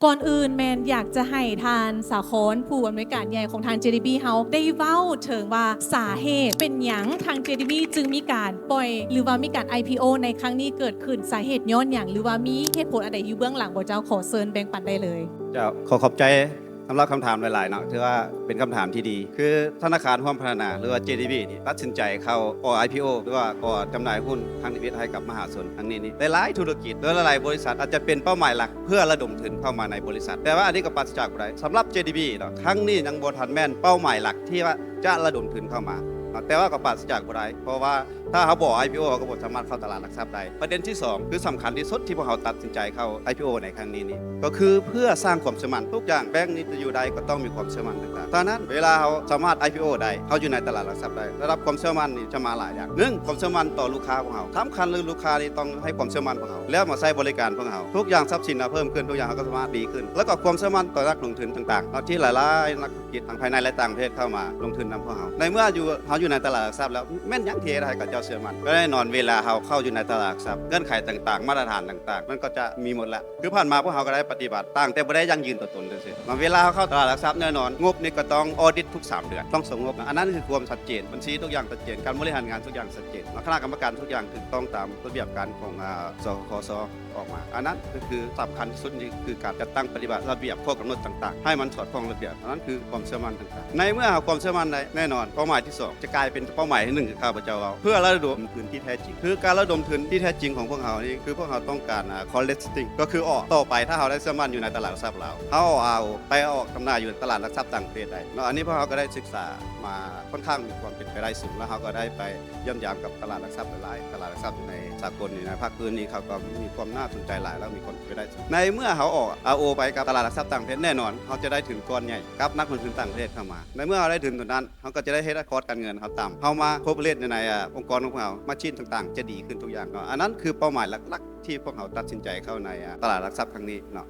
ກ່ອນອື່ນແມ່ນຢາກຈະໃຫ້ທ່ານ ສາຄອນ ຜູ້ອຳນວຍການໃຫຍ່ຂອງທາງ ເຈດີບີ ເຮົາໄດ້ເວົ້າເຖິງວ່າສາເຫດເປັນຫຍັງທາງ ເຈດີບີ ຈຶ່ງມີການປ່ອຍ ຫຼືວ່າມີການ ໄອພີໂອ ໃນຄັ້ງນີ້ເກີດຂຶ້ນ ສາເຫດຍ້ອນຫຍັງ ຫຼືວ່າມີເຫດຜົນອັນໃດຢູ່ເບື້ອງຫຼັງບໍ່ເຈົ້າ? ຂໍເຊີນແບ່ງປັນໄດ້ເລີຍ. ເຈົ້າ ຂໍຂອບໃຈສຳລັບຄຳຖາມຫຼາຍໆເນາະ ຖືວ່າເປັນຄຳຖາມທີ່ດີ ຄືທະນາຄານຮ່ວມພັດທະນາ ຫຼືວ່າ ເຈດີບີ ນີ້ຕັດສິນໃຈເຂົ້າອອກ ໄອພີໂອ ຫຼືວ່າອອກຈຳໜ່າຍຫຸ້ນທາງນິເວດໃຫ້ກັບມະຫາຊົນຄັ້ງນີ້ນີ້ ຫຼາຍໆທຸລະກິດ ຫຼືຫຼາຍໆບໍລິສັດອາດຈະເປັນເປົ້າໝາຍຫຼັກ ເພື່ອລະດົມທຶນເຂົ້າມາໃນບໍລິສັດ ແຕ່ວ່າອັນນີ້ກໍປາສະຈາກບໍ່ໄດ້ ສຳລັບ ເຈດີບີ ເນາະ ຄັ້ງນີ້ຍັງບໍ່ທັນແມ່ນເປົ້າໝາຍຫຼັກທີ່ວ່າຈະລະດົມທຶນເຂົ້າມາເນາະ ແຕ່ວ່າກໍປາສະຈາກບໍ່ໄດ້ ເພາະວ່າຖ້າເຮົາບໍ່ອອກ ໄອພີໂອ ເຮົາກໍບໍ່ສາມາດເຂົ້າຕະຫຼາດຫຼັກຊັບໄດ້. ປະເດັນທີສອງ ຄືສຳຄັນທີ່ສຸດທີ່ພວກເຮົາຕັດສິນໃຈເຂົ້າ ໄອພີໂອ ໃນຄັ້ງນີ້ນີ້ ກໍຄືເພື່ອສ້າງຄວາມເຊື່ອໝັ້ນ. ທຸກຢ່າງແບງນີ້ຈະຢູ່ໄດ້ກໍຕ້ອງມີຄວາມເຊື່ອໝັ້ນຕ່າງໆ. ສະນັ້ນ ເວລາເຮົາສາມາດ ໄອພີໂອ ໄດ້ ເຮົາຢູ່ໃນຕະຫຼາດຫຼັກຊັບໄດ້ ລະດັບຄວາມເຊື່ອໝັ້ນນີ້ຈະມາຫຼາຍຢ່າງ. ໜຶ່ງ ຄວາມເຊື່ອໝັ້ນຕໍ່ລູກຄ້າຂອງເຮົາ ສຳຄັນເລີຍ ລູກຄ້ານີ້ຕ້ອງໃຫ້ຄວາມເຊື່ອໝັ້ນພວກເຮົາ ແລ້ວມາໃຊ້ບໍລິການພວກເຮົາ. ທຸກຢ່າງ ຊັບສິນເຮົາເພີ່ມຂຶ້ນ ທຸກຢ່າງເຮົາກໍສາມາດດີຂຶ້ນ ແລ້ວກໍຄວາມເຊື່ອໝັ້ນຕໍ່ນັກລົງທຶນຕ່າງໆເນາະ ທີ່ຫຼາຍໆນັກ ກິດທັງພາຍໃນ ແລະ ຕ່າງປະເທດເຂົ້າມາລົງທຶນນຳພວກເຮົາ. ໃນເມື່ອຢູ່ ເຮົາຢູ່ໃນຕະຫຼາດຫຼັກຊັບແລ້ວ ແມ່ນຫຍັງທີ່ເຮັດໃຫ້ເຂົາເຈົ້າເຊື່ອໝັ້ນ? ກໍແນ່ນອນ ເວລາເຮົາເຂົ້າຢູ່ໃນຕະຫຼາດຫຼັກຊັບ ເງື່ອນໄຂຕ່າງໆ ມາດຕະຖານຕ່າງໆ ມັນກໍຈະມີໝົດແລ້ວ. ຄືຜ່ານມາພວກເຮົາກໍໄດ້ປະຕິບັດ ຕ່າງແຕ່ບໍ່ໄດ້ຢັ້ງຢືນຕົວຕົນຊື່ໆ. ເວລາເຮົາເຂົ້າຕະຫຼາດຫຼັກຊັບ ແນ່ນອນ ງົບນີ້ກໍຕ້ອງອອດິດທຸກສາມເດືອນ ຕ້ອງສົ່ງງົບ. ອັນນັ້ນຄືຄວາມຊັດເຈນ ບັນຊີທຸກຢ່າງຊັດເຈນ ການບໍລິຫານງານທຸກຢ່າງຊັດເຈນ ແລະ ຄະນະກຳມະການທຸກຢ່າງຖືກຕ້ອງຕາມລະບຽບການຂອງ ອາ ສຄສ ອອກມາ. ອັນນັ້ນກໍຄືສຳຄັນທີ່ສຸດ ນີ້ຄືການຈັດຕັ້ງປະຕິບັດລະບຽບ ຂໍ້ກຳນົດຕ່າງໆ ໃຫ້ມັນສອດຄ່ອງລະບຽບ. ອັນນັ້ນຄືຄວາມເຊື່ອໝັ້ນຕ່າງໆ. ໃນເມື່ອເຮົາຄວາມເຊື່ອໝັ້ນໄດ້ ແນ່ນອນ ເປົ້າໝາຍທີສອງ ຈະກາຍເປັນເປົ້າໝາຍທີໜຶ່ງ ທີ່ຂ້າພະເຈົ້າເວົ້າ ເພື່ອລະດົມທຶນທີ່ແທ້ຈິງ ຄືການລະດົມທຶນທີ່ແທ້ຈິງຂອງພວກເຮົານີ້ ຄືພວກເຮົາຕ້ອງການ ອາ cold listing ກໍຄືອອກ ຕໍ່ໄປ ຖ້າເຮົາໄດ້ເຊື່ອໝັ້ນຢູ່ໃນຕະຫຼາດຫຼັກຊັບລາວ ເຮົາເອົາໄປອອກຈຳໜ່າຍຢູ່ຕະຫຼາດຫຼັກຊັບຕ່າງປະເທດໄດ້ເນາະ. ອັນນີ້ພວກເຮົາກໍໄດ້ສຶກສາມາ ຄ່ອນຂ້າງມີຄວາມເປັນໄປໄດ້ສູງ ແລ້ວເຮົາກໍໄດ້ໄປຢ້ຽມຢາມກັບຕະຫຼາດຫຼັກຊັບຫຼາຍໆ ຕະຫຼາດຫຼັກຊັບໃນສາກົນນີ້ນະ ພາກພື້ນນີ້ເຂົາກໍມີຄວາມໜ້າສົນໃຈຫຼາຍ ແລ້ວມີຄວາມເປັນໄປໄດ້ສູງ. ໃນເມື່ອເຮົາອອກ ອາໂອ ໄປກັບຕະຫຼາດຫຼັກຊັບຕ່າງປະເທດ ແນ່ນອນ ເຮົາຈະໄດ້ທຶນກ້ອນໃຫຍ່ກັບນັກລົງທຶນຕ່າງປະເທດເຂົ້າມາ. ໃນເມື່ອເຮົາໄດ້ທຶນຕົວນັ້ນ ເຮົາກໍຈະໄດ້ເຮັດ record ການເງິນເຮົາຕ່ຳ ເຮົາມາ cooperate ໃນ ໃນ ອາ ອົງກອນຂອງພວກເຮົາ margin ຕ່າງໆຈະດີຂຶ້ນທຸກຢ່າງເນາະ. ອັນນັ້ນຄືເປົ້າໝາຍຫຼັກໆ ທີ່ພວກເຮົາຕັດສິນໃຈເຂົ້າໃນ ອາ ຕະຫຼາດຫຼັກຊັບຄັ້ງນີ້ເນາະ.